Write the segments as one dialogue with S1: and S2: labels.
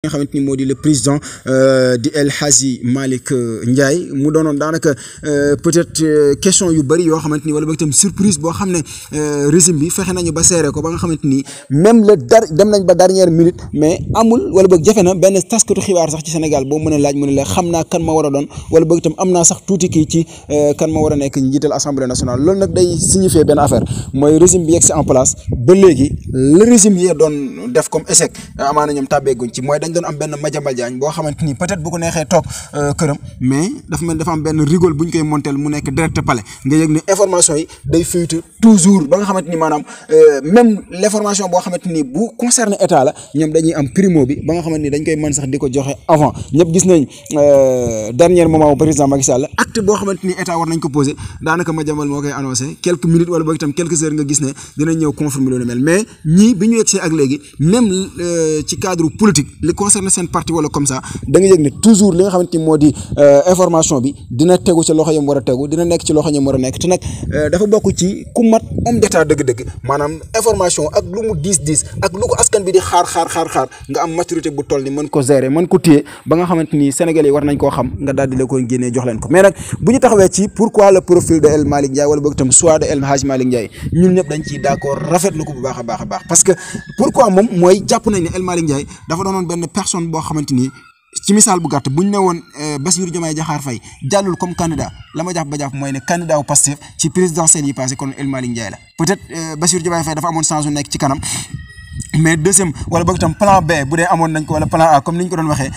S1: nga xamante ni moo di le président di El Hadji Malick Ndiaye mu doonoon daanaka peut-être question yu bëri yoo xamante ni wala boog itam surprise boo xam ne régime bi fexe nañu ba seere ko ba nga xamante ni même dem nañ ba dernière minute mais amul wala boog jafe na benn taskatu xibaar sax ci Sénégal boo mën a laaj mu ne la xam naa kan ma war a doon wala boog itam am naa sax tuuti kii ci kan ma war a nekk njiital assemblée nationale loolu nag day signifier benn affaire mooy régime bi yegg si en place ba léegi le régime yi doon def comme échec amaana ñoom tàbbeeguñ ci mooy dañ doon am benn Madiambal Diagne boo xamante ni peut-être bu ko neexee toog këram mais dafa mel dafa am benn rigole bu ñu koy montel mu nekk direct palais nga yëg ne information yi day fuite toujours ba nga xamante ni maanaam même l'information boo xamante ni bu concerné état la ñoom dañuy am primo bi ba nga xamante ni dañ koy mën sax di ko joxe avant ñëpp gis nañ dernier moment président Macky Sall acte boo xamante ni état war nañ ko posé daanaka Madiambal moo koy annoncé quelques minutes wala boog itam quelques heures nga gis ne dinañ ñëw confirmer loolu mel mais ñii bi ñu yegsee ak léegi même ci cadre politique li concerne seen parti wala comme ça da nga yëg ne toujours li nga xamante ni moo di information bi dina tegu ci loxo yam war a tegu dina nekk ci loxo yam war a nekk te nag dafa bokk ci ku mat homme d'état dëgg-dëgg maanaam information ak lu mu diis ak lu ko askan bi di xaar nga am maturité bu toll ni mën ko gérer mën ko téye ba nga xamante ni Sénégalais yi war nañ koo xam nga daal di la ko génnee jox leen ko mais nag bu ñu taxawee ci pourquoi le profil de El Malick Ndiaye wala boog itam soit de El Hadji Malick Ndiaye ñun ñëpp dañ ciy d'accord rafetlu ko bu baax a baax parce que pourquoi moom mooy jàpp nañ ne El Malick Ndiaye dafa doonoon benn personne boo xamante ni ci misaal bu gàtt buñ ne woon Bassirou Diomaye Diakhar Faye jàllul comme candidat la ma jàpp ba jàpp mooy ne candidat wu Pastef ci présidentielle yi passé kon El Malick Ndiaye la peut-être Bassirou Diomaye Faye dafa amoon chance u nekk ci kanam mais deuxième wala boog itam plan B bu dee amoon nañ ko wala plan A comme ni ñu ko doon waxee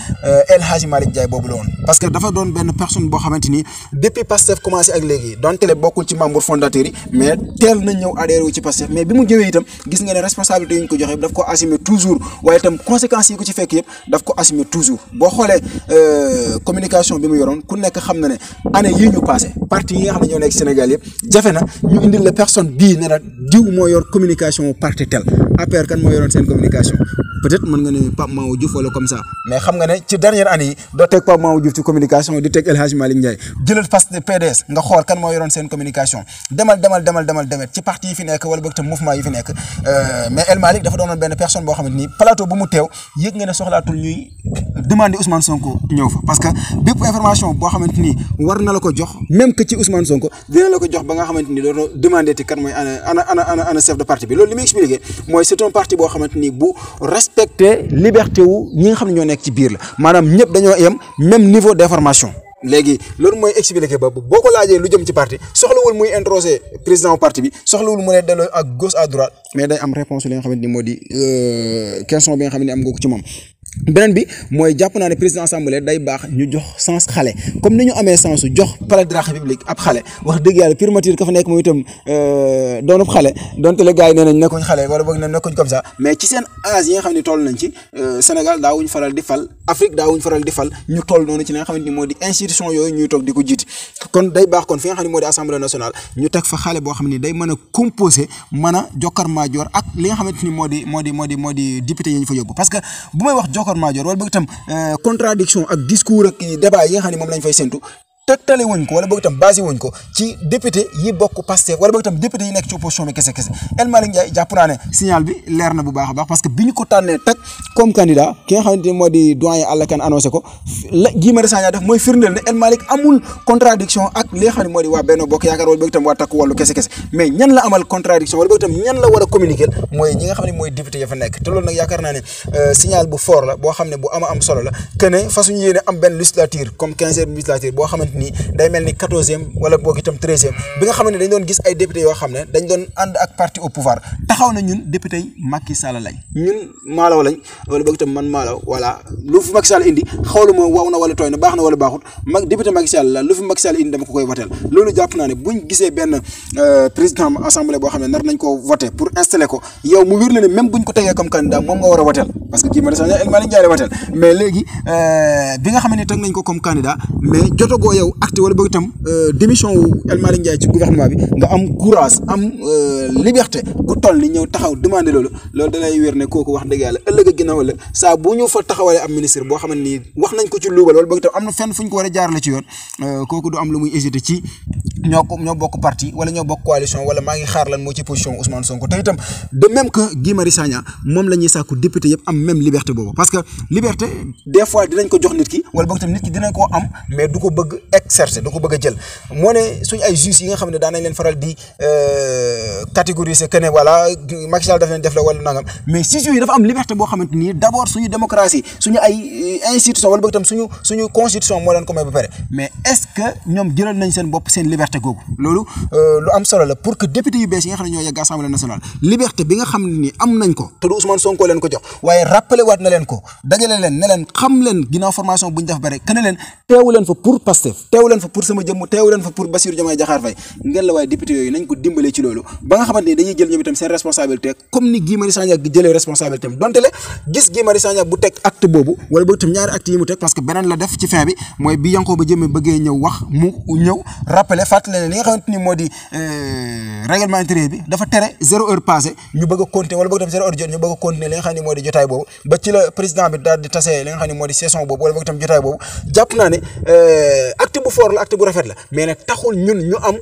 S1: El Hadji Malick Ndiaye boobu la woon parce que dafa doon benn personne boo xamante ni depuis Pastef commencé ak léegi donte le bokkul ci membre fondateur yi mais teel na ñëw adhéré wu ci Pastef mais bi mu jëwee itam gis nga ne responsabilité yi ñu ko joxe daf ko assumer toujours waaye itam conséquences yi ko ci fekk yëpp daf ko assumer toujours boo xoolee communication bi mu yoroon ku nekk xam na ne année yii ñu passé parti yi nga xam ne ñoo nekk Sénégal yëpp jafe na ñu indil la personne bii ne la diw moo yor communication parti tel APR kan moo yoroon seen communication peut-être mën nga ne Pape Mahawa Diouf wala comme ça mais xam nga ne ci dernière année yi doo teg Pape Mahawa Diouf ci communication di teg El Hadji Malick Ndiaye jëlal PDS nga xool kan moo yoroon seen communication demal ci parti yi fi nekk wala boog itam mouvement yi fi nekk mais El Malick dafa doonoon benn personne boo xamante ni plateau bu mu teew yëg nga ne soxlaatul ñuy demander Ousmane Sonko ñëw fa parce que bépp information boo xamante ni war na la ko jox même que ci Ousmane Sonko dina la ko jox ba nga xamante ni dootoo demander ti kan mooy ana chef de parti bi loolu li muy expliqué mooy c'est un parti boo xamante ni bu respecter liberté wu ñi nga xam ne ñoo nekk ci biir la maanaam ñëpp dañoo yem même niveau d'information léegi loolu mooy expliqué ba boo ko laajee lu jëm ci parti soxlawul muy introsé président parti bi soxlawul mu ne delloo ak gauche à droite mais day am réponse li nga xamante ni moo di question bi nga xam ne am nga ko ci moom beneen bi mooy jàpp naa ne président assemblée day baax ñu jox sens xale comme ni ñu amee sens su jox palais de la république ab xale wax dëgg yàlla primature ka fa nekk moom itam doonub xale donte le gars yi nee nañ nekkuñ xale wala boog ne nekkuñ comme ça mais ci seen âge yi nga xam ne toll nañ ci Sénégal daawuñ faral di fal Afrique daawuñ faral di fal ñu toll noonu ci li nga xamante ni moo di institution yooyu ñuy toog di ko jiite kon day baax kon fi nga xam ne moo di assemblée nationale ñu teg fa xale boo xam ne day mën a composer mën a jokkar maajoor ak li nga xamante ni moo di député yi ñu fa yóbbu parce que bu may wax jokkar maajoor wala bëgg itam contradiction ak discours ak débat yi nga xam ne moom lañ fay séntu tegtale wuñ ko wala boog itam basé wuñ ko ci député yi bokk Pastef wala boog itam député yi nekk ci opposition bi kese El Malick Ndiaye jàpp naa ne signal bi leer na bu baax a baax parce que bi ñu ko tànnee tag comme candidat ki nga xamante ni moo di doyen Alla Kane annoncé ko la Guy Marius Sagna def mooy firndeel ne El Malick amul contradiction ak li nga xam ne moo di waa Benno Bokk Yaakaar wala boog itam waa Takku Wallu kese mais ñan la amal contradiction wala boog itam ñan la war a communiquer mooy ñi nga xam ne mooy député ya fa nekk te loolu nag yaakaar naa ne signal bu fort la boo xam ne bu am solo la que ne fasuñu yéene am benn législature comme 15e législature boo xamante ni day mel ni 14e wala boog itam 13e bi nga xam ne dañ doon gis ay député yoo xam ne dañ doon ànd ak parti au pouvoir taxaw na ñun député yi Macky Sall lañ ñun maalaw lañ wala boog itam man maalaw voilà lu fi Macky Sall indi xawluma waw na wala tooy na baax na wala baaxut député Macky Sall la lu fi Macky Sall indi dama ko koy votel loolu jàpp naa ne buñ gisee benn président assemblée boo xam ne nar nañ ko voté pour installer ko yow mu wér la ne même buñ ko tegee comme candidat moom nga war a votel parce que kii ma desagna El Malick Ndiaye la votel mais léegi bi nga xam ne teg nañ ko comme candidat mais jotagoo yow acte wala boog itam démission wu El Malick Ndiaye ci gouvernement bi nga am courage am liberté gu toll ni ñëw taxaw demander loolu da lay wér ne kooku wax dëgg yàlla ëllëg a ginnaaw la saa bu ñu fa taxawalee am ministre boo xamante ni wax nañ ko ci luubal wala boog itam am na fenn fu ñu ko war a jaarale ci yoon kooku du am lu muy hésité ci ñoo bokk parti wala ñoo bokk coalition wala maa ngi xaar lan moo ci position Ousmane Sonko te itam de même que Guy Marius Sagna moom la ñuy sàkku député yëpp am même liberté boobu parce que liberté des fois dinañ ko jox nit ki wala boog itam nit ki dinañ koo am mais du ko bëgg exercer du ko bëgg a jël moo ne suñu ay juges yi nga xam ne daan nañ leen faral di catégoriser que ne voilà Macky Sall daf leen def la wala nangam mais juges yooyu dafa am liberté boo xamante ni d'abord suñu démocratie suñu ay institution wala boog itam suñu constitution moo leen ko may ba pare mais est-ce que ñoom jëlal nañ seen bopp seen liberté googu loolu lu am solo la pour que député yu bees yi nga xam ne ñoo yegg assemblée nationale liberté bi nga xam ne ni am nañ ko te du Ousmane Sonko leen ko jox waaye rappelé waat na leen ko dajale leen ne leen xam leen ginnaaw formation bu ñu def bare que ne leen teewu leen fa pour Pastef teewu leen fa pour sama jëmm teewu leen fa pour Bassirou Diomaye Diakhar Faye ngeen la waaye député yooyu nañ ko dimbalee ci loolu ba nga xamante ni dañuy jël ñoom itam seen responsabilité comme ni Guy Marius Sagna jëlee responsabilité am donte le gis Guy Marius Sagna bu teg acte boobu wala boog itam ñaari acte yi mu teg parce que beneen la def ci fin bi mooy bi Yankhoba Diémé bëggee ñëw wax mu ñëw rappelé fàttali ne li nga xamante ni moo di règlement intérieur bi dafa tere 0 heure passée ñu bëgg a continuer wala boog itam 0 heure jot ñu bëgg a continuer li nga xam ne moo di jotaay boobu ba ci la président bi daal di tasee li nga xam ne moo di session boobu wala boog itam jotaay boobu jàpp naa ne acte bu fort la acte bu rafet la mais nag taxul ñun ñu am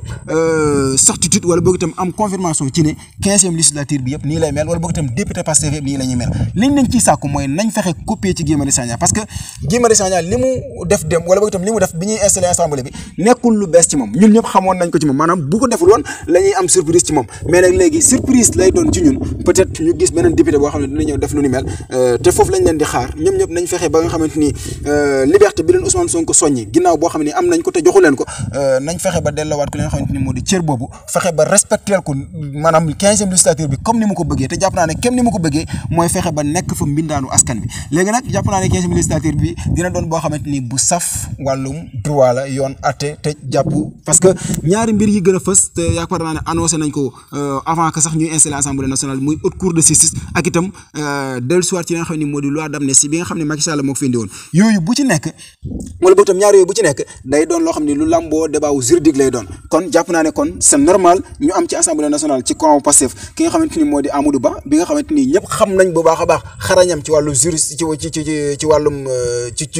S1: certitude wala boog itam am confirmation ci ne 15e législature bi yëpp nii lay mel wala boog itam député Pastef yëpp nii la ñuy mel liñ nañ ciy sàkku mooy nañ fexe copier ci Guy Marius Sagna parce que Guy Marius Sagna li mu def dem wala boog itam li mu def bi ñuy installé assemblée bi nekkul lu bees ci moom ñun ñëpp xamoon nañ ko ci moom maanaam bu ko deful woon la ñuy am surprise ci moom mais nag léegi surprise lay doon ci ñun peut-être ñu gis beneen député boo xam ne dina ñëw def lu ni mel te foofu lañ leen di xaar ñoom ñëpp nañ fexe ba nga xamante ni liberté bi leen Ousmane Sonko soññi ginnaaw boo xam ne am nañ ko te joxu leen ko nañ fexe ba delloowaat ko li nga xamante ni moo di cër boobu fexe ba respecter ko maanaam 15e législature bi comme ni mu ko bëggee te jàpp naa ne comme ni mu ko bëggee mooy fexe ba nekk fa mbindaanu askan bi léegi nag jàpp naa ne 15e législature bi dina doon boo xamante ni bu saf wàllum droit la yoon atte te jàpp parce que ñaari mbir yi gën a fës te yaakaar naa ne annoncé nañ ko avant que sax ñuy installé assemblée nationale muy haute cour de justice ak itam dellusiwaat ci li nga xam ne moo di loi d'amnistie bi nga xam ne Macky Sall moo ko fi indi woon yooyu bu ci nekk wala boog itam ñaar yooyu bu ci nekk day doon loo xam ne lu lamboo débat wu juridique lay doon kon jàpp naa ne kon c'est normal ñu am ci assemblée nationale ci camp Pastef ki nga xamante ni moo di Amadou Ba bi nga xamante ni ñëpp xam nañ bu baax a baax xarañam ci wàllu juriste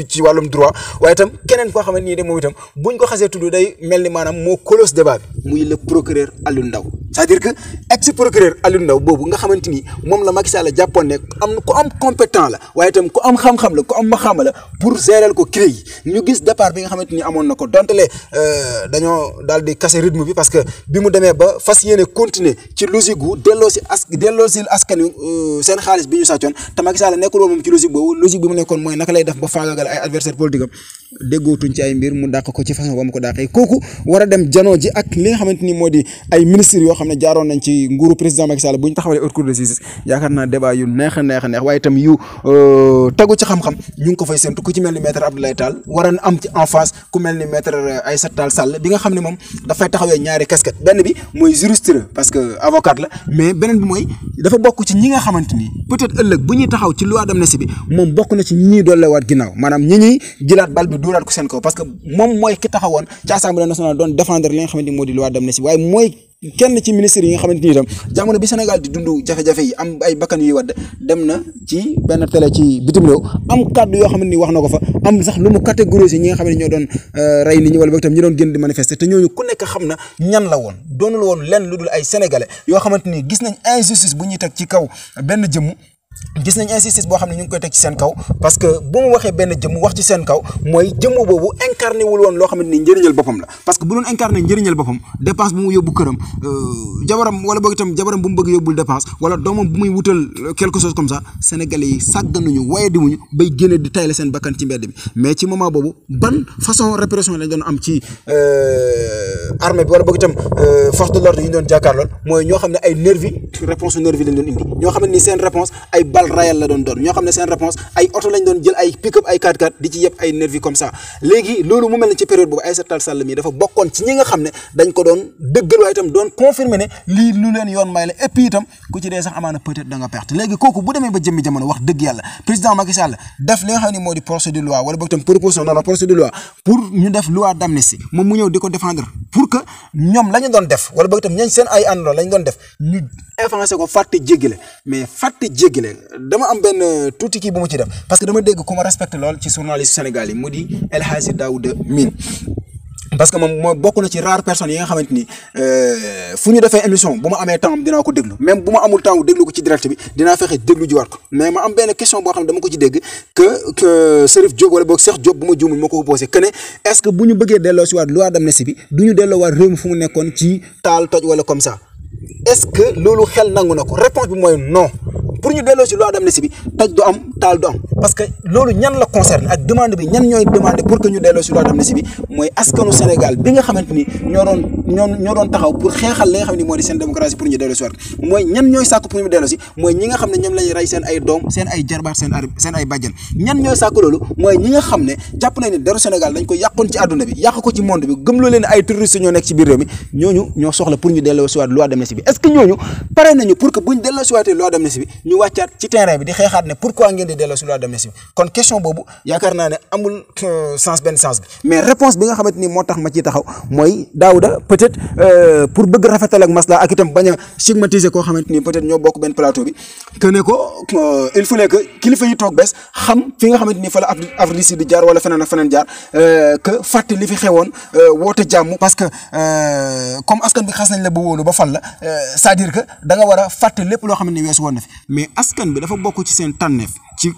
S1: ci wàllum droit waaye itam keneen koo xamante ni de moom itam buñ ko xasee tudd day mel ni maanaam moo close débat bi muy le procureur Aliou Ndao c'est-à-dire que ex procureur Aliou Ndao boobu nga xamante ni moom la Macky Sall jàppoon ne ku am compétent la waaye itam ku am xam-xam la ku am maxaama la pour gérer ko CREI yi ñu gis départ bi nga xamante ni amoon na ko donte le dañoo daal di casser rythme bi parce que bi mu demee ba fas yéene continuer ci logique gu delloo si askan wi seen xaalis bi ñu sàccoon te Macky Sall nekkul woon moom ci logique boobu logique bi mu nekkoon mooy naka lay def ba faagagal ay adversaire politique am déggootuñ ci ay mbir mu dàq ko ci façon ba mu ko dàqee kooku war a dem janoo ji ak li nga xamante ni moo di ay ministres yoo xam ne jaaroon nañ ci nguuru président Macky Sall bu ñu taxawalee haute cour de justice yaakaar naa débat yu neex a neex a neex waaye itam yu tegu ci xam-xam ñu ngi ko fay séntu ku ci mel ni maître Abdoulaye Tall war a am ci en face ku mel ni maître Aïssata Tall Sall bi nga xam ne moom dafay taxawee ñaari casquette benn bi mooy juriste la parce que avocat la mais beneen bi mooy dafa bokk ci ñi nga xamante ni peut-être ëllëg bu ñuy taxaw ci loi d'amnistie bi moom bokk na ci ñi ñuy dollewaat ginnaaw maanaam ñi ñuy jëlaat bal bi dóoraat ko seen kaw parce que moom mooy ki taxawoon ci assemblée nationale doon défendre li nga xamante ni moo di loi d'amnistie waaye mooy kenn ci ministre yi nga xamante ni itam jamono bi Sénégal di dund jafe-jafe yi am ay bakkan yuy wadd dem na ci benn télé ci bitim réew am kàddu yoo xamante ni wax na ko fa am sax lu mu catégoriser ñi nga xam ne ñoo doon rey nit ñi wala boog itam ñi doon génn di manifester te ñooñu ku nekk xam na ñan la woon doonul woon lenn lu dul ay sénégalais yoo xamante ni gis nañ injustice bu ñuy teg ci kaw benn jëmm gis nañ injustice boo xam ne ñu ngi koy teg ci seen kaw parce que bu mu waxee benn jëmm wax ci seen kaw mooy jëmm boobu incarné wul woon loo xamante ni njëriñal boppam la parce que bu doon incarné njëriñal boppam dépense bu mu yóbbu këram jabaram wala boog itam jabaram bu mu bëgg yóbbul dépense wala doomam bu muy wutal quelque chose comme ça sénégalais yi sàgganuñu waaye dimuñu bay génne di tayle seen bakkan ci mbedd bi mais ci moment boobu ban façon répression lañ doon am ci armée bi wala boog itam force de l'ordre yi ñu doon jàkkaarlool mooy ñoo xam ne ay nervi réponse nervi lañ doon indi ñoo xam ne ni seen réponse ay bal rayal la doon ñoo xam ne seen réponse ay oto lañ doon jël ay pick-up ay 4x4 di ci yëpp ay nervi comme ça léegi loolu mu mel ne ci période boobu Aïssata Tall Sall mi dafa bokkoon ci ñi nga xam ne dañ ko doon dëggal waaye itam doon confirmer ne lii lu leen yoon may la et puis itam ku ci dee sax amaana peut-être da nga perte léegi kooku bu demee ba jëmmi jamono wax dëgg yàlla président Macky Sall def li nga xam ne moo di projet de loi wala boog itam proposition non projet de loi pour ñu def loi d'amnistie moom mu ñëw di ko défendre pour que ñoom la ñu doon def wala boog itam ñañ seen ay àndandoo la ñu doon def ñu avancé ko fàtte jéggale mais fàtte jéggale dama am benn tuuti kii bu mu ci def parce que dama dégg ku ma respecté lool ci journaliste Sénégal yi mu di El Hadji Daouda Mine parce que moom moo bokk na ci rare personnes yi nga xamante ni fu ñu defee émission bu ma amee temps dinaa ko déglu même bu ma amul temps déglu ko ci direct bi dinaa fexe déglu jiwaat ko mais ma am benn question boo xam ne dama ko ci dégg que Serif Diop wala boog Cheikh Diop bu ma juumul moo ko posé que ne est-ce que bu ñu bëggee delloo si waat loi d'amnistie bi du ñu delloo waat réew mi fu mu nekkoon ci taal toj wala comme ça est-ce que loolu xel nangu na ko réponse bi mooy non. pour ñu delloo si loi d'amnistie bi toj du am taal du am parce que loolu ñan la concerne ak demande bi ñan ñooy demandé pour que ñu delloo si loi d'amnistie bi mooy askanu Sénégal bi nga xamante ni ñoo doon taxaw pour xeexal li nga xam ne moo di seen démocratie pour ñu delloo si waat mooy ñan ñooy sàkk pour ñu delloo si mooy ñi nga xam ne ñoom lañuy rey seen ay doom seen ay jarbaat seen ay bàjjan ñan ñooy sàkk loolu mooy ñi nga xam ne jàpp nañ ne deru Sénégal dañ ko yàqoon ci àdduna bi yàq ko ci monde bi gëm loo leen ay terroristes ñoo nekk ci biir réew mi ñooñu ñoo soxla pour ñu delloo si waat loi d'amnistie bi est-ce que ñooñu pare nañu pour que buñ delloo si waatee loi d'amnistie bi ñu wàccaat ci terrain bi di xeexaat ne pourquoi ngeen di delloo si loi d'amnistie bi kon question boobu yaakaar naa ne amul benn sens bi mais réponse bi nga xamante ni moo tax ma ciy taxaw mooy Daouda peut-être pour bëgg rafetal ak masla ak itam bañ a stigmatiser koo xamante ni peut-être ñoo bokk benn plateau bi que ne ko il fallait que kilifa yi toog bés xam fi nga xamante ni fa la Afrique di jaar wala feneen ak feneen jaar que fàtte li fi xewoon woote jàmm parce que comme askan bi xas nañ la ba wóolu ba fal la c'est-à-dire que da nga war a fàtte lépp loo xamante ni weesu woon na fi mais askan bi dafa bokk ci seen tànneef ci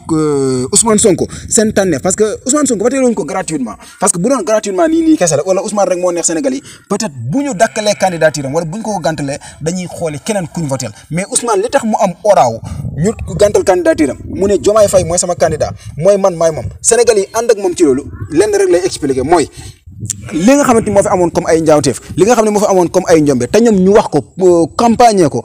S1: Ousmane Sonko seen tànneef parce que Ousmane Sonko ba tey luñ ko gratuitement parce que bu doon gratuitement nii kese la wala Ousmane rek moo neex Sénégal yi peut-être bu ñu dakkalee candidature am wala bu ñu ko gàntalee dañuy xooli keneen kuñ votel mais Ousmane li tax mu am oraaw ñu gàntal candidature am mu ne Diomaye Faye mooy sama candidat mooy man maay moom Sénégal yi ànd ak moom ci loolu lenn rek lay expliquer mooy li nga xamante ni moo fi amoon comme ay njaawteef li nga xam ne moo fi amoon comme ay njombe te ñoom ñu wax ko campagne ko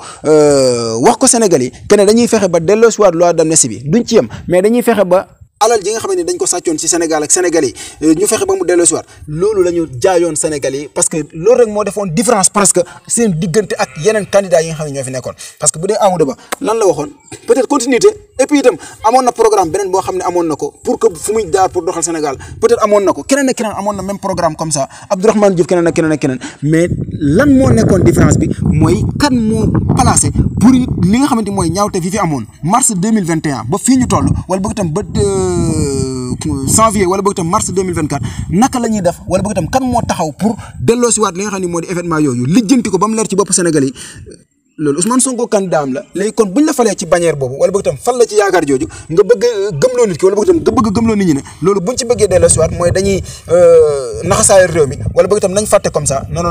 S1: wax ko Sénégal yi que ne dañuy fexe ba delloo si waat loi d'amnistie bi duñ ci yem mais dañuy fexe ba alal ji nga xamante ni dañ ko sàccoon ci Sénégal ak Sénégal yi ñu fexe ba mu delloo si waat loolu la ñu jaayoon Sénégal yi parce que loolu rek moo defoon différence presque seen diggante ak yeneen candidats yi nga xam ne ñoo fi nekkoon parce que bu dee Amadou Ba lan la waxoon peut-être continuité et puis itam amoon na programme beneen boo xam ne amoon na ko pour que fu muy jaar pour doxal Sénégal peut-être amoon na ko keneen ak keneen amoon na même programme comme ça Abdourahmane Diouf keneen ak keneen ak keneen mais lan moo nekkoon différence bi mooy kan moo placé pour li nga xamante ni mooy ñaawte fi amoon mars 2021 ba fii ñu toll wala bëgg itam ba janvier wala bëgg itam mars 2024 naka la ñuy def wala bëgg itam kan moo taxaw pour delloo si waat li nga xam ne moo di événement yooyu lijjanti ko ba mu leer ci bopp Sénégal yi loolu Ousmane Sonko candidat am la léegi kon buñ la falee ci bannière boobu wala bëgg itam fal la ci yaakaar jooju nga bëgg gëmloo nit ki wala bëgg itam nga bëgg gëmloo nit ñi ne loolu buñ ci bëggee delloo si waat mooy dañuy naxasaayal réew mi wala bëgg itam nañ fàtte comme ça non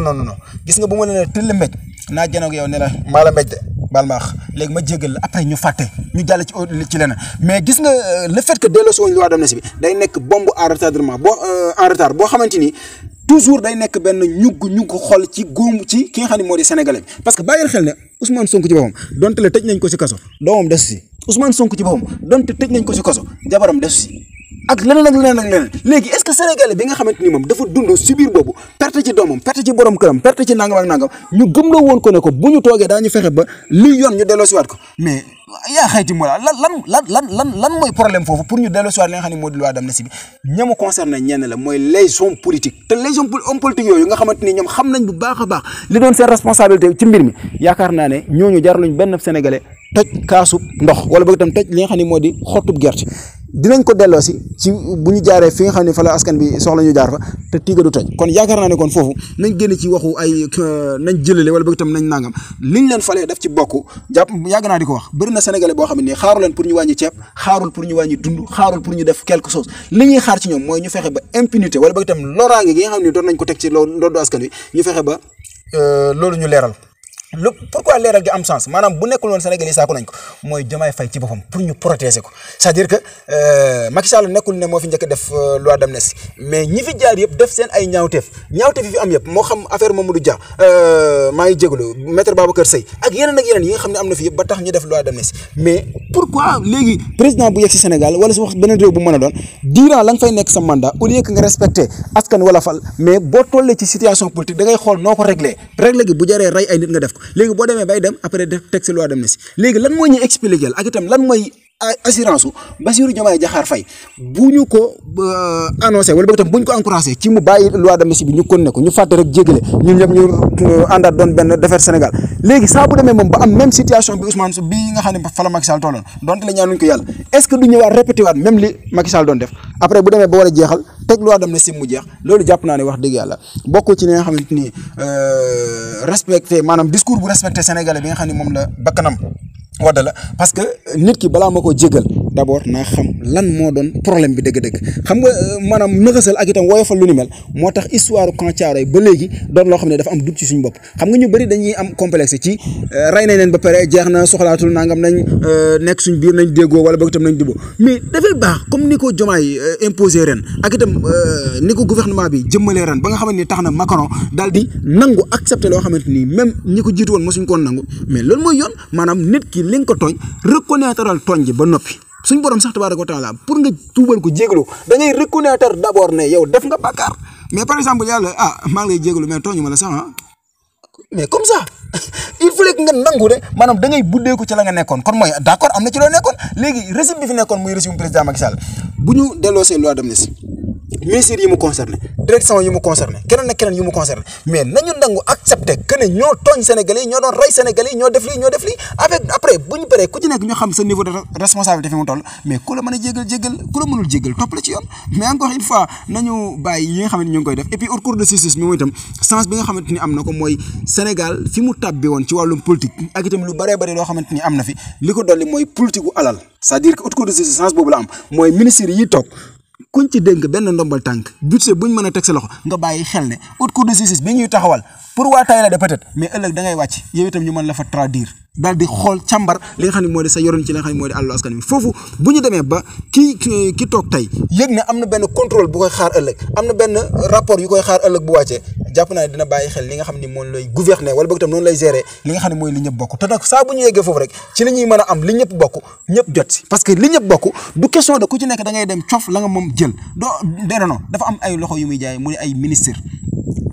S1: gis nga bu ma la ne tëll mbéj naa janoog yow ne la maa la mbéj de baal ma wax léegi ma jégal la après ñu fàtte ñu jàll ci leneen mais gis nga le fait que delloo si woon loi d'amnistie bi day nekk bombe en retardement en retard boo xamante ni toujours day nekk benn ñugg xol ci góom ci ki nga xam ne moo di sénégalais bi parce que bàyyil xel ne Ousmane Sonko ci boppam donte la tëj nañ ko ci kaso doomam desu si Ousmane Sonko ci boppam donte tëj nañ ko ci kaso jabaram desu si ak leneen léegi est-ce que sénégalais bi nga xamante ni moom dafa dund si biir boobu perte ci doomam perte ci borom këram perte ci nangam ak nangam ñu gëmloo woon ko ne ko bu ñu toogee daañu fexe ba lii yoon ñu delloo si waat ko mais yaa xayti moo lan mooy problème foofu pour ñu delloo si waat li nga xam ne moo di loi d'amnistie bi ñamu concerné ñenn la mooy les hommes politiques te les hommes politiques yooyu nga xamante ni ñoom xam nañ bu baax a baax li doon seen responsabilité ci mbir mi yaakaar naa ne ñooñu jarluñ benn sénégalais toj kaasub ndox wala bëgg itam toj li nga xam ne moo di xottub gerte dinañ ko delloo si ci bu ñu jaaree fi nga xam ne fa la askan bi soxla ñu jaar fa te tiiga du toj kon yaakaar naa ne kon foofu nañ génn ci waxu ay nañ jëlale wala bëgg itam nañ nangam liñ leen falee daf ci bokk jàpp yàgg naa di ko wax bëri na sénégalais boo xam ne xaaru leen pour ñu wàññi ceeb xaarul pour ñu wàññi dund xaarul pour ñu def quelque chose li ñuy xaar ci ñoom mooy ñu fexe ba impunité wala bëgg itam loraange gi nga xam ne doon nañ ko teg ci ndoddu askan wi ñu fexe ba loolu ñu leeral pourquoi leeral gi am sens maanaam bu nekkul woon Sénégal yi saako nañ ko mooy Diomaye Faye ci boppam pour ñu protéger ko c'est-à-dire que Macky Sall nekkul ne moo fi njëkk a def loi d'amnistie mais ñi fi jaar yëpp def seen ay ñaawteef yi fi am yëpp moo xam affaire Mamadou Dia maa ngi jégalu maître Babacar Seye ak yeneen yi nga xam ne am na fi yëpp ba tax ñu def loi d'amnistie mais pourquoi léegi président bu yegg si Sénégal wala su wax beneen réew bu mën a doon durant la nga fay nekk sa mandat au lieu que nga respecté askan wala fal mais boo tollee ci situation politique da ngay xool noo ko réglé gi bu jaree rey ay nit nga def ko léegi boo demee bay dem après def teg si loi d'amnistie léegi lan mooy ñu expliquer ak itam lan mooy assurance u Bassirou Diomaye Diakhar Faye bu ñu ko annoncé wala boog itam bu ñu ko encouragé ci mu bàyyi loi d'amnistie bi ñu kon ne ko ñu fàtte rek jégale ñun ñëpp ñu àndaat doon benn defar Sénégal léegi saa bu demee moom ba am même situation bi Ousmane bi nga xam ne fa la Macky Sall tolloon donte la ñaanuñ ko yàlla est-ce que du ñëwaat répété waat même li Macky Sall doon def après bu demee ba war a jeexal teg loi d'amnistie mu jeex loolu jàpp naa ne wax dëgg yàlla bokkul ci li nga xamante ni respecté maanaam discours bu respecté sénégalais bi nga xam ne moom la bakkanam wadda la parce que nit ki balaa ma ko jégal d'abord naa xam lan moo doon problème bi dëgg-dëgg xam nga maanaam nëxasal ak itam woyofal lu ni mel moo tax histoire Camp Thiaroye ba léegi doon loo xam ne dafa am doute ci suñu bopp xam nga ñu bëri dañuy am complexe ci rey nañ leen ba pare jeex na soxlaatul nangam nañ nekk suñ biir nañ déggoo wala boog itam nañ duboo mais dafay baax comme ni ko Diomaye imposé ren ak itam ni ko gouvernement bi jëmmalee ren ba nga xamante ni tax na Macron daal di nangu accepté loo xamante ni même ñi ko jiitu woon mosuñ koon nangu mais loolu mooy yoon maanaam nit ki li nga ko tooñ reconnaîtreal tooñ ji ba noppi suñ borom sax tabaaraka wa taala pour nga tuubal ko jégalu da ngay reconnaître d'abord ne yow def nga bàkkaar mais par exemple yàlla maa ngi lay jégalu mais tooñu ma la sax mais comme ça il fallait que nga nangu de maanaam da ngay buddeeku ci la nga nekkoon kon mooy d'accord am na ci loo nekkoon léegi régime bi fi nekkoon muy régime président Macky Sall bu ñu delloosee loi d'amnistie ministère yi mu concerné direction yi mu concerné keneen ak keneen yi mu concerné mais nañu nangu accepter que ne ñoo tooñ Sénégalais yi ñoo doon rey Sénégalais yi ñoo def lii avec après bu ñu paree ku ci nekk ñu xam sa niveau de responsabilité fi mu toll mais ku la mën a jéggal ku la mënul jéggal topp la ci yoon mais encore une fois nañu bàyyi yi nga xamante ni ñu ngi koy def et puis haute cour de justice mi mooy itam sens bi nga xamante ni am na ko mooy Sénégal fi mu tàbbi woon ci wàllum politique ak itam lu bëree bëri loo xamante ni am na fi li ko dolli mooy politique gu alal c'est-à-dire que haute cour de justice sens boobu la am mooy ministère yi toog kuñ ci dénk benn ndombal tànk budget buñ mën a teg sa loxo nga bàyyi xel ne haute cour de justice bi ñuy taxawal pour waa tay la de peut-être mais ëllëg da ngay wàcc yow itam ñu mën la fa traduire daal di xool càmbar li nga xam ne moo di sa yoroon ci li nga xam ne moo di àllu askan wi foofu bu ñu demee ba ki toog tey yëg ne am na benn contrôle bu koy xaar ëllëg am na benn rapport yu koy xaar ëllëg bu wàccee jàpp naa ne dina bàyyi xel li nga xam ne moom lay gouverner wala boog itam noonu lay gérer li nga xam ne mooy li ñëpp bokk te nag saa bu ñu yeggee foofu rek ci la ñuy mën a am li ñëpp bokk ñëpp jot si parce que li ñëpp bokk du question de ku ci nekk da ngay dem cof la nga moom jël non dafa am ay loxo yu muy jaay mu di ay ministre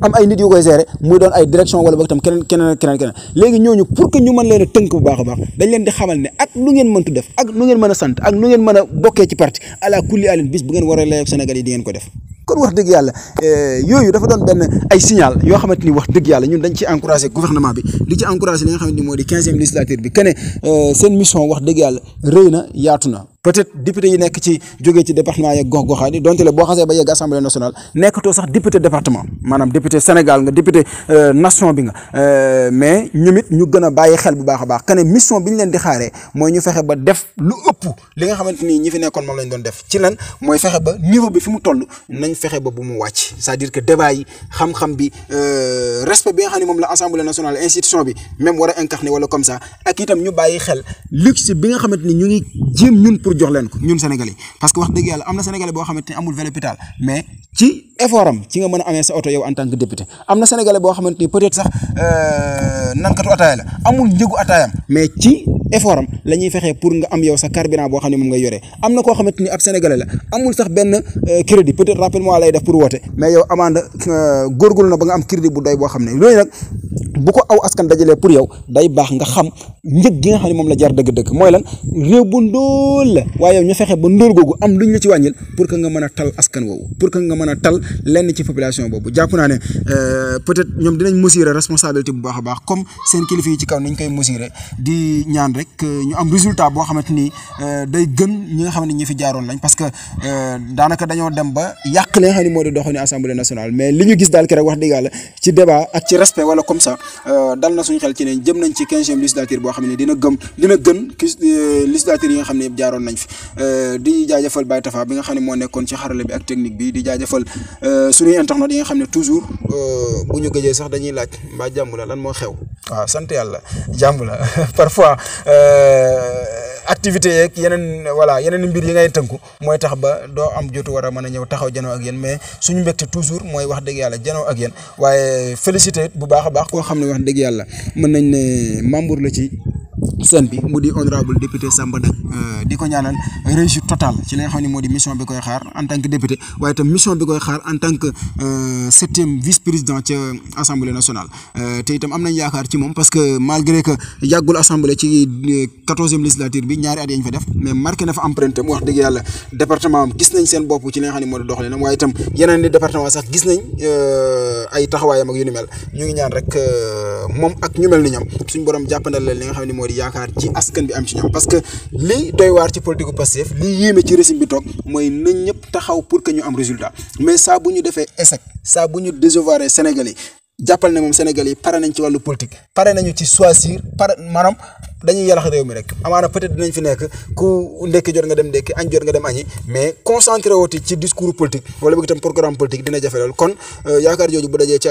S1: am ay nit yu koy gérer muy doon ay direction wala boog itam keneen léegi ñooñu pour que ñu mën leen a tënk bu baax a baax dañ leen di xamal ne ak lu ngeen mëntu def ak lu ngeen mën a sant ak lu ngeen mën a bokkee ci parti ala kulli alin bis bu ngeen war a lay ak Sénégal yi di ngeen ko def kon wax dëgg yàlla yooyu dafa doon benn ay signal yoo xamante ni wax dëgg yàlla ñun dañ ci encouragé gouvernement bi di ci encouragé li nga xamante ni moo di 15e législature bi que ne seen mission wax dëgg yàlla rëy na yaatu na peut-être député yi nekk ci jógee ci département yeeg gox-goxaan yi donte le boo xasee ba yegg assemblée nationale nekkatoo sax député département maanaam député Sénégal nga député nation bi nga mais ñoom it ñu gën a bàyyi xel bu baax a baax que ne mission bi ñu leen di xaaree mooy ñu fexe ba def lu ëpp li nga xamante ni ñi fi nekkoon moom lañ doon def ci lan mooy fexe ba niveau bi fi mu toll nañ fexe ba bu mu wàcc c'est-à-dire que débat yi xam-xam bi respect bi nga xam ne moom la assemblée nationale institution bi même war a incarner wala comme ça ak itam ñu bàyyi xel luxe bi nga xamante ni ñu ngi jéem ñun pour jox leen ko ñun Sénégalais parce que wax dëgg yàlla am na Sénégalais boo xamante ni amul vélo pédale mais ci effort am ci nga mën a amee sa oto yow en tant que député am na Sénégalais boo xamante ni peut-être sax nankatu ataaya la amul njëgu ataayam mais ci effort am la ñuy fexee pour nga am yow sa carburant boo xam ne moom nga yoree am na koo xamante ni ab Sénégalais la amul sax benn crédit peut-être rappelle-moi lay def pour woote mais yow amande góorgóorlu na ba nga am crédit bu doy boo xam ne loolu nag bu ko aw askan dajalee pour yow day baax nga xam njëg gi nga xam ne moom la jar dëgg-dëgg mooy lan réew bu ndóol la waaye yow ñu fexe ba ndóol googu am luñ la ci wàññil pour que nga mën a tal askan woowu pour que nga mën a tal lenn ci population boobu jàpp naa ne peut-être ñoom dinañ mesurer responsabilité bu baax a baax comme seen kilifa yi ci kaw niñ koy mesurer di ñaan rek ñu am résultat boo xamante ni day gën ñi nga xam ne ñi fi jaaroon lañ parce que daanaka dañoo dem ba yàq li nga xam ne moo di doxalin assemblée nationale mais li ñu gis daal keroog wax dëgg yàlla ci débat ak ci respect wala comme ça dal na suñu xel ci ne jëm nañ ci 15e législature boo xam ne dina gën législature yi nga xam ne yëpp jaaroon nañ fi di jaajëfal Baye Tafa bi nga xam ne moo nekkoon ci xarale bi ak technique bi di jaajëfal suñuy internet yi nga xam ne toujours bu ñu gëjee sax dañuy laaj mbaa jàmm la lan moo xew waaw sant yàlla jàmm la parfois activité yeeg yeneen mbir yi ngay tënku mooy tax ba doo am jotu war a mën a ñëw taxaw janoo ak yéen mais suñu mbégte toujours mooy wax dëgg yàlla janoo ak yéen waaye félicité bu baax a baax koo xam ne wax dëgg yàlla mën nañ ne membre la ci scène bi mu di honorable député Samba Dak di ko ñaanal réussite totale ci li nga xam ne moo di mission bi koy xaar en tant que député waaye itam mission bi koy xaar en tant que 7e vice-président ca assemblée nationale te itam am nañ yaakaar ci moom parce que malgré que yàggul assemblée ci 14e législature bi ñaari at yañ fa def mais marqué na fa empreinte mu wax dëgg yàlla département am gis nañ seen bopp ci li nga xam ne moo di doxalinam waaye itam yeneen ni département sax gis nañ ay taxawaayam ak yu ni mel ñu ngi ñaan rek moom ak ñu mel ni ñoom suñ borom jàppandal leen li nga xam ne moo di yaakaar yaakaar ci askan bi am ci ñoom parce que li doy waar ci politique Pastef li yéeme ci régime bi toog mooy nañ ñëpp taxaw pour que ñu am résultat mais saa bu ñu defee échec saa bu ñu décevoir Sénégal yi jàppal ne moom Sénégal yi pare nañ ci wàllu politique pare nañu ci choisir maanaam dañuy yàllax réew mi rek amaana peut-être dinañ fi nekk ku ndekki jot nga dem ndekki añ jot nga dem añi mais concentré wooti ci discours politique wala bëgg itam programme politique dina jafe lool kon yaakaar jooju bu dajee ci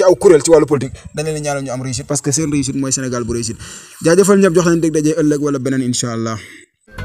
S1: aw kuréel ci wàllu politique dañ leen ñaanal ñu am réussite parce que seen réussite mooy Sénégal bu réussite jaajëfal ñëpp jox leen dégg dajee ëllëg wala beneen incha allah.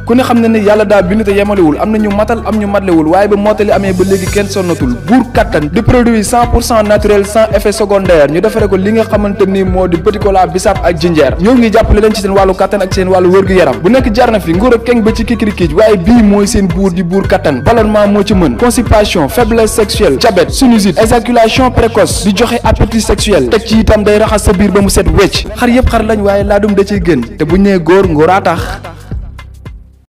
S2: ku ne xam ne ne yàlla daa bind te yemalewul am na ñu matal am ñu matlewul waaye ba mottali amee ba léegi kenn sonnatul buur kattan di produit 100% naturel sans effet secondaire ñu defare ko li nga xamante ni moo di petit cola bisaab ak jinjeer ñoo ngi jàppale leen ci seen wàllu kattan ak seen wàllu wërgu-yaram bu nekk jarna fi nguur ak keng ba ci kikirikiij waaye bii mooy seen buur di buur kattan ballonnement moo ci mën constipation faiblesse sexuelle diabète sinusite éjaculation précoce di joxe appétit sexuel teg ci itam day raxas sa biir ba mu set wecc xar yëpp xar lañ waaye laadum da ciy gën te bu ñu nee góor ngóoraa tax